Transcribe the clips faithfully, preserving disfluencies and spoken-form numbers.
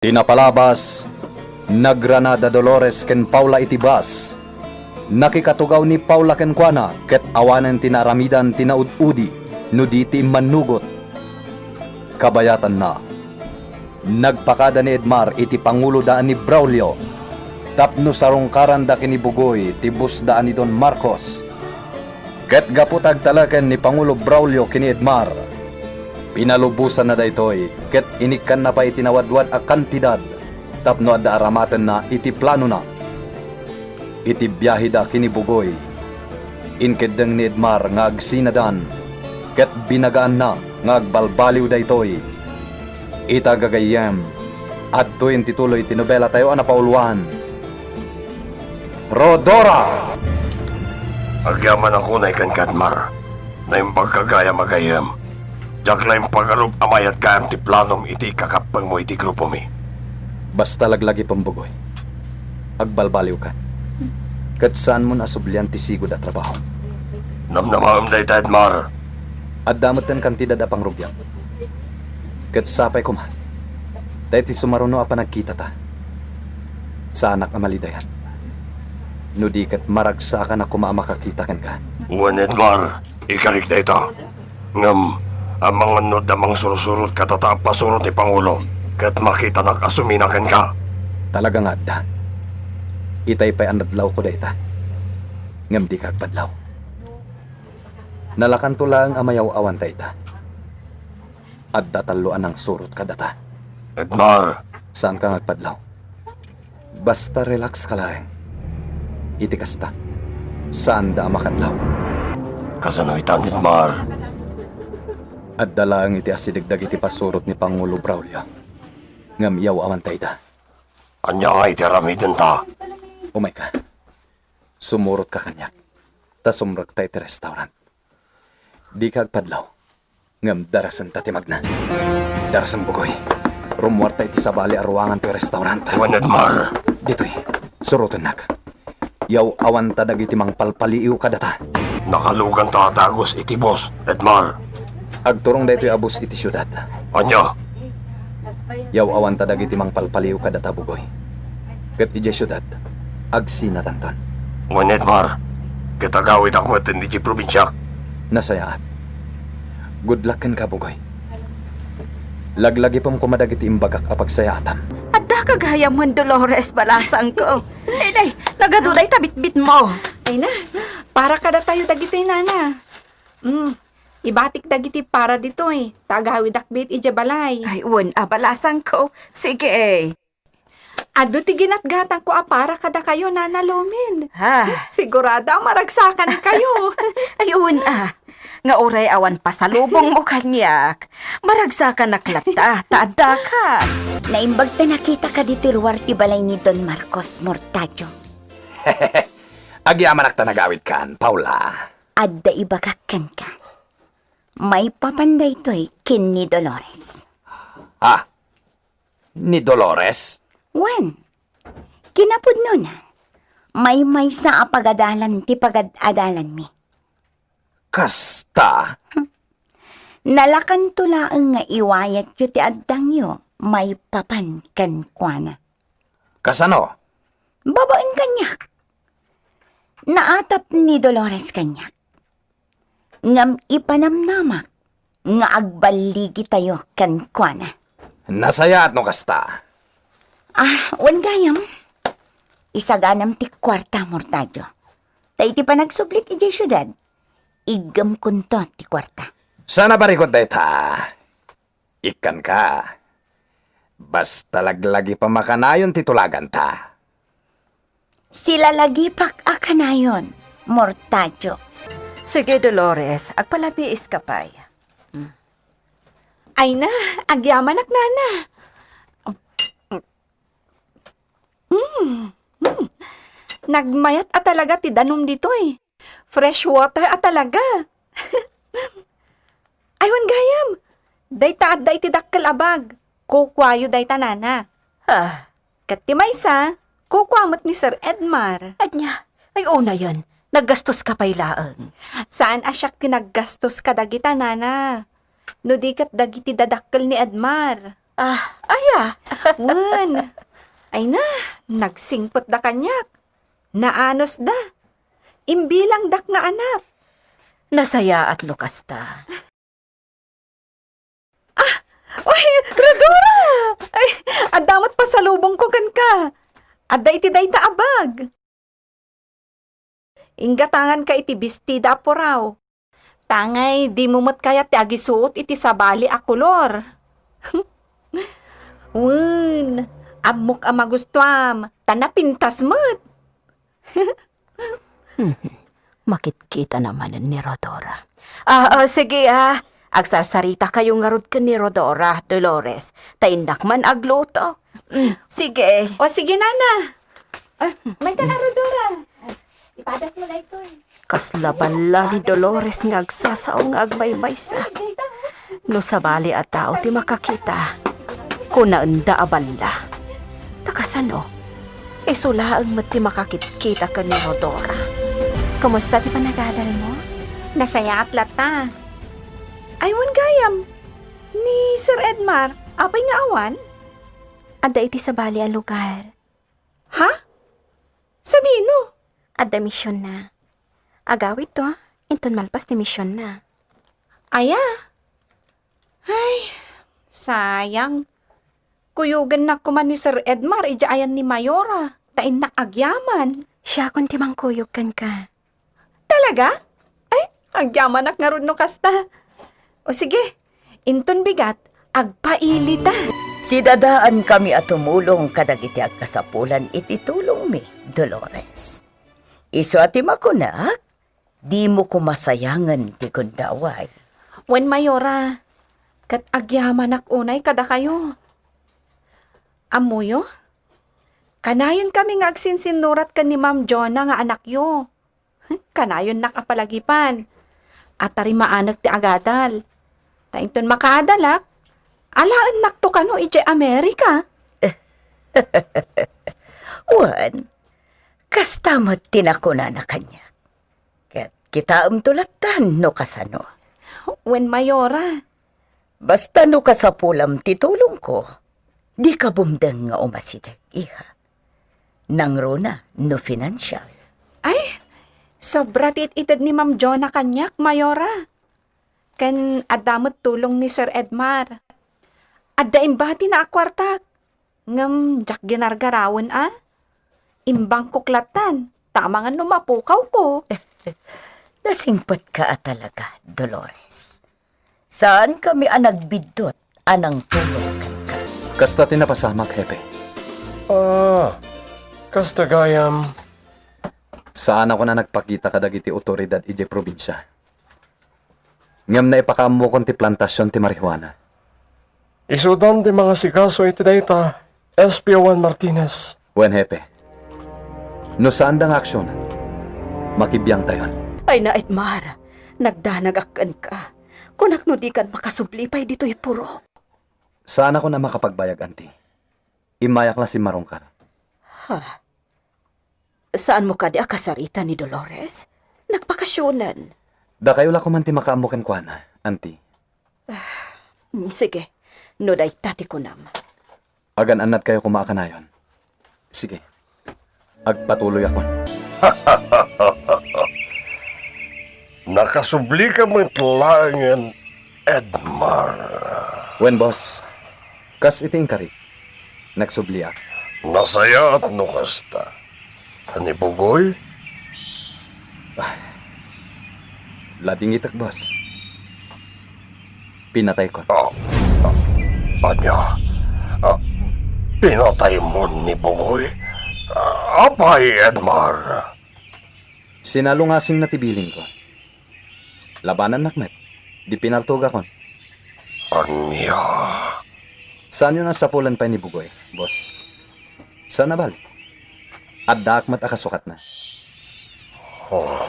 Ti napalabas, nagrana da Dolores ken Paula iti bus. Nakikatugaw ni Paula kenkuana ket awanen ti naaramidan ti naud-udi no di ti immannugot. Kabayatanna, nagpakada ni Edmar iti panguloda ni Braulio tapno sarungkaranda ken ni Bugoy ti busda ni Don Marcos. Ket gapu ta agtaleken ni Pangulo Braulio ken ni Edmar, pinalubosanna daytoy ket inikkanna pay iti nawadwad a kantidad tapno adda aramatenna iti planona. Iti biaheda ken ni Bugoy, inkeddeng ni Edmar nga agsinadan ket binagaanna nga agbalbaliw daytoy. Ita gagayyem, adtoyen ti tuloy ti nobelatayo a napauluan. Rhodora! Agyamanak unay kenka, Edmar. Naimbagka gayam a gayyem. Diak la impagarup a mayat gayam ti planom iti ikakappengmo iti grupomi. Basta laglagipem, Bugoy. Agbalbaliwkan. Ket saanmon a sublian ti sigud a trabaho. Namnamaem dayta, Edmar. Adda metten kantidad a pangrugiam. Ket sapay koma, ta iti sumaruno a panagkitata, saanak a malidayan. No di ket maragsakanak koma a makakita kenka. Wen, Edmar, ikarik dayta. Ngem, amangan no adda mangsursurot kadata a pasuro ti Pangulo, ket makitanak a sumina kenka. Talaga nga adda. Itay pay a nadlawko dayta. Ngem dika agpadlaw. Nalakanto laeng a mayaw-awanta ita. Adda tallo a nangsurot kadata. Edmar! Saanka nga agpadlaw. Basta relax ka laeng. Iti kasta, saanda a makadlaw. Kasano ita, Edmar? Adda laeng iti asideg dagiti pasurot ni Pangulo Braulio. Ngem iyaw-awanta ida. Ania nga iti aramidenta? Umayka. Sumurotka kaniak. Ta sumrekta iti restaurant. Dika agpadlaw. Ngem darasenta ti magna. Darasem, Bugoy. Rummuarta iti sabali a ruangan toy restaurant. Wen, Edmar. Ditoy, surotennak. Yaw-awanta dagiti mangpalpaliiw kadata. Nakaluganta a dagus iti bus, Edmar. Agturong daytoy a bus iti siudad. Ania? Yaw-awanta dagiti mangpalpaliiw kadata, Bugoy. Ket idiay siudad, agsinatanton. Wen, Edmar, ket agawidak met idiay probinsiak. Nasayaat. Good luck kenka, Bugoy. Laglagipem koma dagiti imbagak a pagsayaatam. Adda ka gayam, Dolores, balasangko. Nay, nay, nagadu dayta bitbitmo. Ay na, para kadatayo dagitoy, nana. Mm, ibatik dagiti para ditoy, ta agawidak met idiay balay. Ay, wen a, balasangko. Sige. Adu ti ginatgatangko a para kadakayo, Nana Lomin. Ah. Sigurado a maragsakankayo. Ay, wen a. Nga uray awan pasalubongmo kaniak, maragsakanak latta, ta addaka. Naimbag ta nakitaka ditoy ruar ti balay ni Don Marcos, Mortadio. Agyamanak ta nagawidkan, Paula. Adda ibagak kenka. Maipapan daytoy ken ni Dolores. Ah, ni Dolores? Wen, kinapudnona, maymaysa a pagadalan ti pagad-adalanmi. Kasta? Nalakanto laeng nga iwayatyo ti addangyo maipapan kenkuana. Kasano? Babaen kaniak. Naatap ni Dolores kaniak. Ngem ipanamnamak nga agballigitayo kenkuana. Nasayaat no kasta. Ah, wen gayam. Isaganam ti kuarta, Mortadio. Ta iti panagsublik idiay siudad, iggemkonto ti kuarta. Saan a barikot dayta? Ikkanka. Basta laglagipem a kanayon ti tulaganta. Silalagipak a kanayon, Mortadio. Sige, Dolores, agpalabiiska pay. Mm. Ay na, agyamanak, nana. Mm. Mm. Nagmayat a talaga ti danum ditoy. Fresh water a talaga. Ay, wen gayam. Dayta adda iti dakkel a bag. Kukuayo dayta, nana. Ah. Ket ti maysa, kukua met ni Sir Edmar. Ania? Ay, unayen, naggastoska pay laeng. Saan a siak ti naggastos kadagita, nana. No di ket dagiti dadakkel ni Edmar. Ah, aya? Wen. Ay na, nagsingpetda kaniak. Naanusda. Imbilangdak nga anak. Nasayaat no kasta. Ah! Uy, Rhodora! Ay, adda met pasalubongko kenka. Adda iti dayta a bag. Inggatanganka iti bestida a puraw. Tangay, dimo met kayat ti agisuot iti sabali a kolor. Wen, ammok a magustuam, ta napintas met. Hmm, makitkita na manen ni Rhodora. Ah, ah, sige, ah. Agsarsaritakayo ngarud ken ni Rhodora, Dolores. Ta innak man agluto. Mm, sige. O, sige, nana. Ah, mayta na, Rhodora. Ipadas mo na ito, eh. Kasla balla ni Dolores nga agsasao nga agmaymaysa. No sabali a tao ti makakita, kunaenda a balla. Ta kasano? Isu laeng met ti makakitkita ken ni Rhodora. Kumusta ti panagadalmo? Nasayaat latta. Ay, wen gayam. Ni Sir Edmar, apay nga awan? Adda iti sabali a lugar. Ha? Sadino? Adda missionna. Agawidto, inton malpas ti missionna. Aya? Ay, sayang. Kuyogennak koma ni Sir Edmar idiay ayan ni Mayora, ta innak agyaman. Siakon ti mangkuyog kenka. Talaga? Ay, agyamanak ngarud no kasta. O sige, inton bigat, agpailita. Sidadaankami a tumulong kadagiti agkasapulan iti tulongmi, Dolores. Isu a ti makunak, dimo koma sayangen ti gundaway. Wen, Mayora, ket agyamanak unay kadakayo. Ammoyo? Kanayonkami nga agsinsinnurat ken ni Ma'am Jonah nga anakyo. Kanayonnak a palagipan. Atarimaanek ti agadal. Ta inton makaadalak, alaennakto kano idiay Amerika. Wen, kasta met ti nakunana kaniak. Ket kitaemto lattan no kasano. Wen, Mayora. Basta no kasapulam ti tulongko, dika bumdeng nga umasideg, iha. Nangruna no financial. Ay, sobra ti it-ited ni Ma'am Jonah kaniak, Mayora. Ken adda met tulong ni Sir Edmar. Adda imbatina a kuartak. Ngem diak ginargarawen a. Imbangkok lattan, ta amangan no mapukawko. Nasingpetka a talaga, Dolores. Saankami a nagbiddut a nangtulong kenka. Kasta ti napasamak, Hepe. Ah, kasta gayam. Saanakon a nagpakita kadagiti otoridad idiay probinsia. Ngem naipakaammokon ti plantasion ti marijuana. Isudan ti mangasikaso iti dayta, S P Juan Martinez. Wen, Hepe. No saanda nga aksionan, makibiangtayon. Ay na, Edmar, nagdanagak kenka. Kunak no dikan makasubli pay ditoy purok. Saanakon a makapagbayag, Auntie. Immayak la simmarungkar. Ha? Saanmo kadi a kasarita ni Dolores? Nagbakasionan. Dakayo la koman ti makaammo kenkuana, Auntie. Mm, sige. No dayta ti kunam. Agan-annadkayo koma a kanayon. Sige. Agpatuloyakon. Nakasublika met laengen, Edmar. Wen, boss. Kas iti inkari, nagsubliak. Nasayaat no kasta. Ni Bugoy? Ah, ladingitek, boss. Pinataykon. Ah, ah, ania? Ah, pinataymo ni Bugoy? Ah, apay, Edmar? Sinalungasingna ti bilinkon. Labanannak met. Di pinaltogakon. Ania? Saanyon a sapulan pay ni Bugoy, boss. Saan a bali. Addaak met a kasukatna. Oh.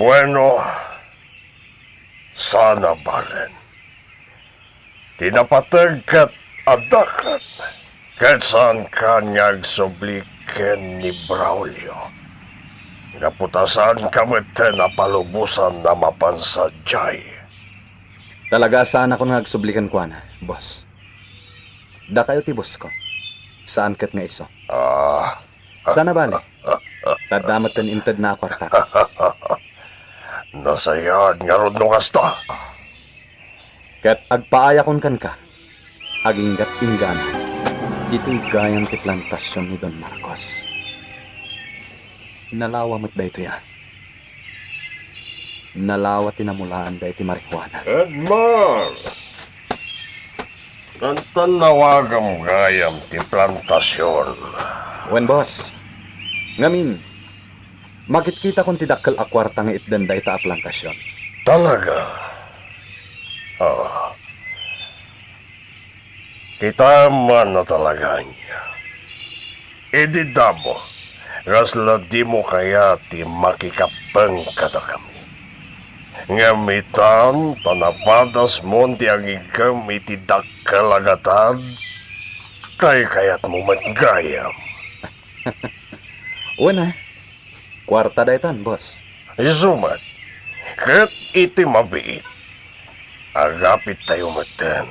Bueno, saan a balen. Ti napateg ket adda ket, ket saankan nga agsubli ken ni Braulio. Gapu ta saanka metten a palubosan a mapan sadiay. Talaga a saanakon nga agsubli kenkuana, boss. Dakayo ti bossko. Saan ket nga isu. Ah. Sana bale. Ta adda met ti intedna a kuarta. Nasayaat ngarud no kasta. Ket agpaayakon kenka, aginggat inggana, ditoy gayam ti plantasion ni Don Marcos. Nalawa met daytoy a. Nalawa ti namulaan daytoy marihuana. Edmar! Tantan nawagam gayam ti plantasion. Wen, boss. Ngamin, makitkitakon ti dakkel a kuarta nga itden dayta a plantasion. Talaga? Oo. Kitaem man a talaga ania. Idi damo, kasla dimo kayat ti makikappeng kadakami. Ngem itan, ta napadasmon ti agigem iti dakkel a gatad, kaykayatmo met gayam. Wen a, kuarta daytan, boss. Isu met, ket iti mabiit, agapittayo metten.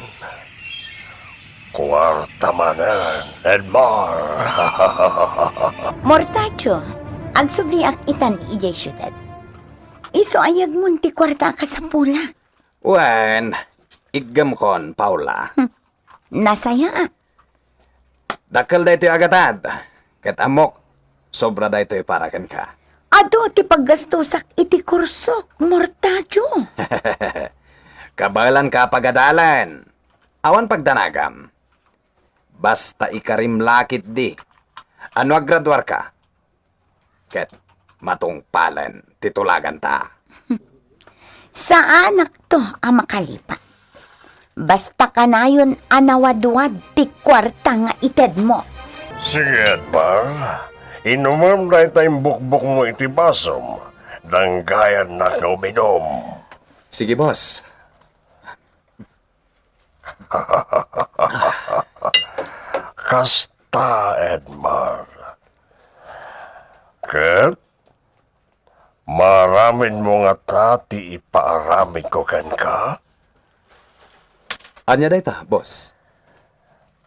Kuarta manen, Edmar. Mortacho, agsubliak itan idiay siudad. Isu a yegmon ti kuarta a kasapulak. Wen, iggemkon, Paula. Hmm. Nasayaat. Dakkel daytoy a gatad, ket ammok, sobra daytoy para kenka. Adu ti paggastosak iti kursok, Mortacho. Kabaelanka a pagadalen. Awan pagdanagam. Basta ikarim la ketdi a no agraduarka, ket matungpalen ti tulaganta. Saanakto a makalipat. Basta kanayon a nawadwad ti kuarta nga itedmo. Sige, Edmar. Inumem dayta imbukbokmo iti basom. Danggayannak nga uminum. Sige, boss. Kasta, Edmar. Ket maaramidmo ngata ti ipaaramidko kenka? Ania dayta, boss?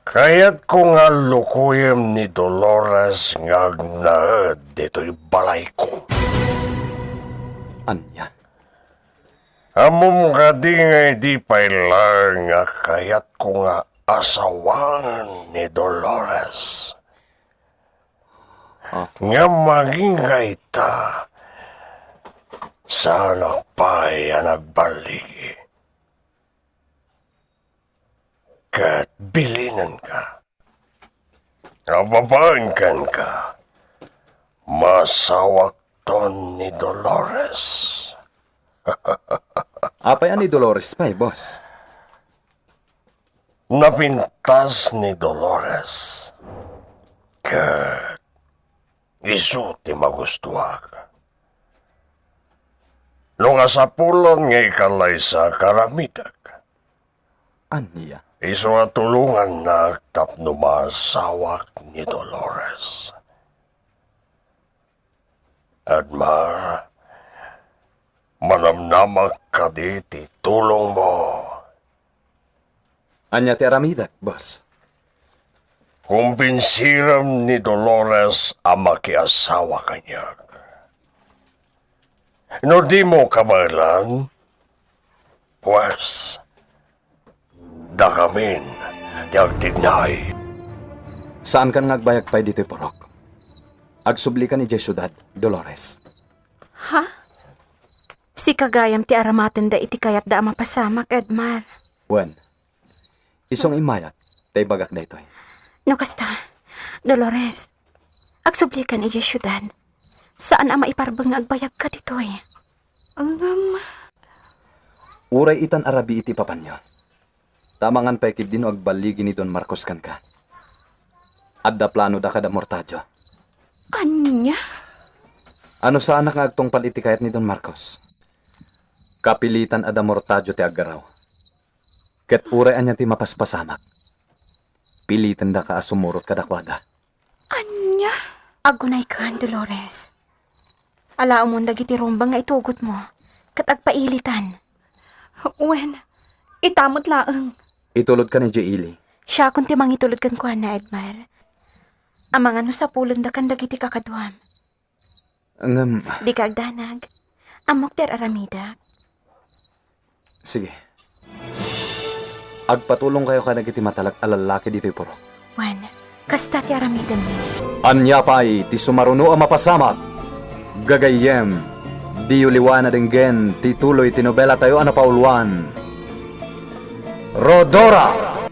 Kayatko nga lukoyem ni Dolores nga agnaed ditoy balayko. Ania? Ammom kadi nga idi pay laeng a kayatko nga asawaen ni Dolores. Ah. Ngem agingga ita, saanak pay a nagballigi. Ket bilinenka a babaen kenka, maasawakton ni Dolores. Apay a ni Dolores pay, boss? Napintas ni Dolores. Ket isu ti magustuak. No kasapulan nga ikalaysa, aramidek. Ania? Isu a tulongannak tapno maasawak ni Dolores. Edmar, manamnamak kadi ti tulongmo. Ania ti aramidek, boss? Kumbinsirem ni Dolores a makiasawa kaniak. No dimo kabaelan, pues, dakamin ti agtignay. Saankan nga agbayag pay ditoy purok. Agsublikan idiay siudad, Dolores. Ha? Sika gayam ti aramatenda iti kayatda a mapasamak, Edmar. Wen, isu nga immayak ta ibagak daytoy. No kasta, Dolores, agsublikan idiay siudad. Saan a maiparbeng nga agbayagka ditoy. Ngem, uray itan a rabii ti papanyo. Ta amangan pay ketdi no agballigi ni Don Marcos kenka. Adda planoda kada Mortadio. Ania? No saanak nga agtungpal iti kayat ni Don Marcos, kapilitan a da Mortadio ti aggaraw. Ket uray ania ti mapaspasamak, pilitendaka a sumurot kadakuada. Ania? Agunaykan, Dolores. Alaumon dagiti rumbeng nga itugotmo, ket agpailitan. Wen, Ita met laeng. Itulodkan idiay ili. Siakon ti mangitulod kenkuana, Edmar. Amangan no sapulendakon dagiti kakaduam. Ngem, Dika agdanag. Ammok ti ar-aramidek. Sige. Agpatulongkayo kadagiti matalek a lallaki ditoy purok. Wen, kasta ti aramidemmi. Ania pay ti sumaruno a mapasamak? Gagayyem, diyo liwa nadenggen ti tuloy ti nobelatayo a napauluan, Rhodora!